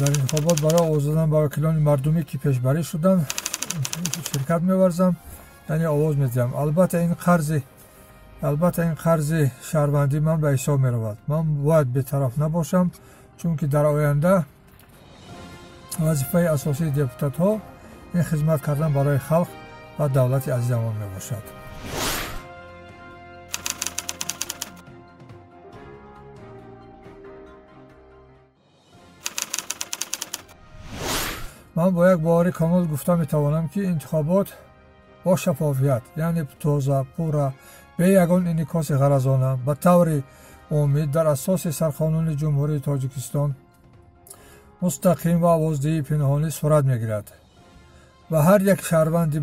Дар интихобот барои овоз додан ба вакилони мардумӣ, ки пешбарӣ шуданд, ширкат меварзам, яъне овоз медиҳам. Албатта ин қарзи шаҳрвандии ман ба ҳисоб меравад. Ман бояд бетараф набошам, чунки дар оянда вазифаи асосии депутатҳо ин хизмат кардан барои халқ ва давлати азизамон мебошад. Ман бо як бовари комил гуфта метавонам, ки интихобот бо шаффофият, яъне тоза, пурра, бе ягон инъикоси ғаразона, ба таври умумӣ, дар асоси Сарқонуни Ҷумҳурии Тоҷикистон, мустақим ва овоздиҳии пинҳонӣ сурат мегирад ва ҳар як шаҳрванди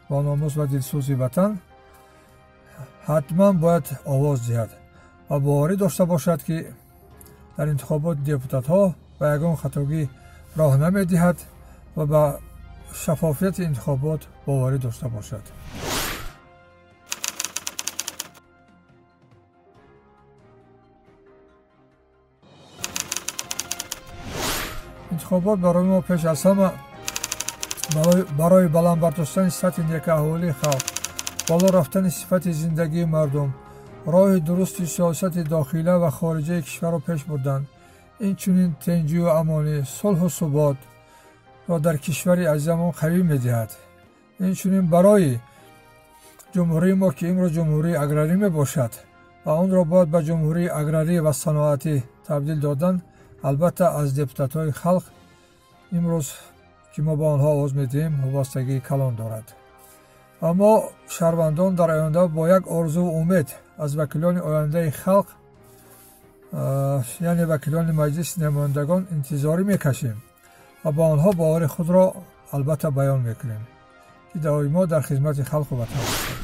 бономус ва дилсӯзи ватан ҳатман бояд овоз диҳад ва боварӣ дошта бошад, ки дар интихоботи депутатҳо ба ягон хатогӣ роҳ намедиҳад ва ба шаффофияти интихобот боварӣ дошта бошад. Интихобот барои мо пеш аз ҳама барои баланд бардоштани сатҳи некаҳволии халқ, боло рафтани сифати зиндагии мардум, роҳи дурусти сиёсати дохила ва хориҷаи кишварро пеш бурдан, инчунин тинҷию амонӣ, сулҳу суботро дар кишвари азизамон қавӣ медиҳад. Инчунин барои ҷумҳурии мо, ки имрӯз ҷумҳурии аграрӣ мебошад ва онро бояд ба ҷумҳурии аграрӣ ва саноатӣ табдил додан, албатта, аз депутатҳои халқ имрӯз, ки мо ба онҳо овоз медиҳем, вобастагии калон дорад. Ва мо, шаҳрвандон, дар оянда бо як орзуву умед аз вакилони ояндаи халқ, яъне вакилони Маҷлиси намояндагон, интизорӣ мекашем ва ба онҳо бовари худро, албатта, баён мекунем, ки доимо дар хизмати халқу ватан бошанд.